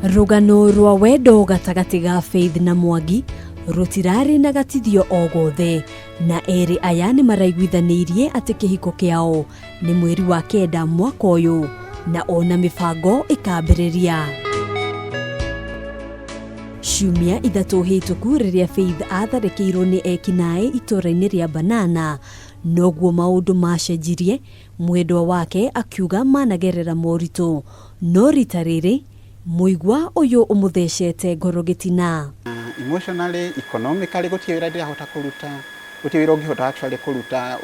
Rũgano rwa wendo gatagatĩ ga Faith na Mwangi rũtirarĩ na gatithio o gothe, na erĩ aya nĩ maraiguithanĩirie atĩ kĩhiko kĩao nĩ mweri wa 9 mwaka ũyũ, na ona mĩbango ĩkambĩrĩria. Ciumia 3 hĩtũku rĩrĩa Faith atharĩkĩirwo nĩ ekinaĩ itũũra-inĩ rĩa Banana, noguo maũndũ macenjirie, mwendwa wake akiuga managerera moritũ, no rita rĩrĩ mũigua ũyũ ũmũthecete ngoro gĩtina. Emotionally, economically, gũtirĩ wĩra ndĩrahota kũruta, gũtirĩ wĩra ũngĩhota actually kũruta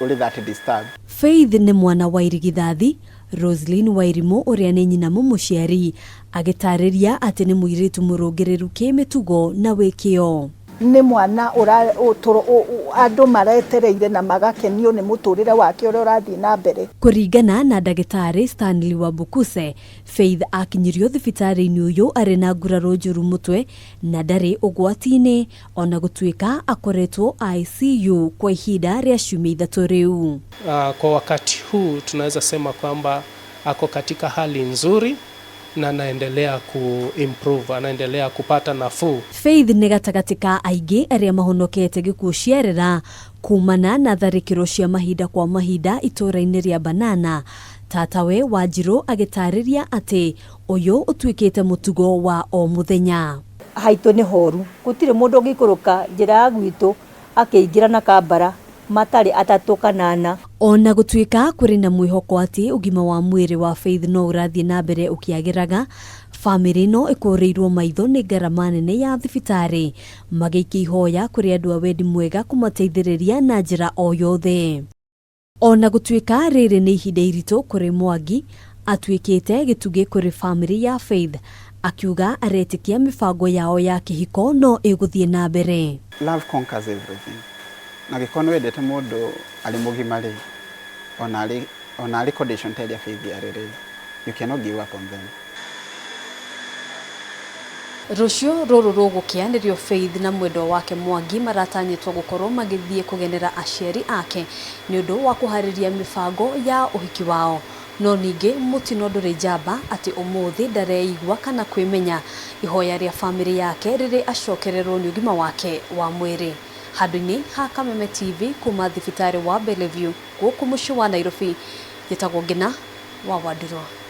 ũrĩ that disturbed. Faith nĩ mwana wa irigithathi, Roslyn Wairimu ũrĩa nĩ nyina mũmũciari, agĩtarĩria atĩ nĩ mũirĩtu mũrũngĩrĩru kĩmĩtugo na wĩkĩo. Nĩ mwana andũ maretereire na magakenio nĩ mũtũrĩre wake ũrĩa ũrathiĩ na mbere. Kũringana na ndagĩtarĩ Stanley Wabukuse, Faith akinyirio thibitarĩ-inĩ ũyũ arĩ na nguraro njũru mũtwe na ndarĩ ũgwati-inĩ, ona gũtuĩka akoretwo ICU kwa ihinda rĩa ciumia 3 rĩu. Kwa wakati huu tunaweza sema kwamba ako katika hali nzuri na anaendelea ku-improve, anaendelea kupata nafuu. Faith nĩ gatagatĩ ka aingĩ arĩa mahonokete gĩkuũ ciarera kumana na tharĩkĩro cia mahinda kwa mahinda itũũra-inĩ rĩa Banana. Tatawe Wanjirũ agĩtarĩria atĩ ũyũ ũtuĩkĩte mũtugo wa o mũthenya. Haitũ nĩ horu, gũtirĩ mũndũ ũngĩikũrũka njĩra ya gwitũ akĩingĩra na kambara matarĩ 3 kana 4. Ona gũtuĩka kũrĩ na mwĩhoko atĩ ũgima wa mwĩrĩ wa Faith no ũrathiĩ na mbere ũkĩagĩraga, bamĩrĩ ĩno ĩkũrĩirwo maitho nĩ ngarama nene ya thibitarĩ, magĩikia ihoya kũrĩ andũ a wendi mwega kũmateithĩrĩria na njĩra o yothe. Ona gũtuĩka rĩrĩ nĩ ihinda iritũ kũrĩ Mwangi, atuĩkĩte gĩtugĩ kũrĩ bamĩrĩ ya Faith, akiuga aretĩkia mĩbango yao ya kĩhiko no ĩgũthiĩ na mbere. Love conquers everything. Na gĩkorwo nĩ wendete mũndũ arĩ mũgima rĩ, ona arĩ condition ta ĩrĩa Faith arĩ rĩ, you cannot give up on them. Rũciũ rũrũ rũgũkĩa nĩrĩo Faith na mwendwa wake Mwangi maratanyĩtwo gũkorwo magĩthiĩ kũgenera aciari ake nĩ ũndũ wa kũharĩria mĩbango ya ũhiki wao. No ningĩ mũtino ndũrĩ njamba atĩ ũmũthĩ ndareigua kana kwĩmenya, ihoya rĩa bamĩrĩ yake rĩrĩ acokererwo nĩ ũgima wake wa mwĩrĩ. Handũ-inĩ ha Kameme TV kuma thibitarĩ wa Bellevue gũkũ mũciĩ wa Nairobi, njĩtagwo Ngina wa Wandurwa.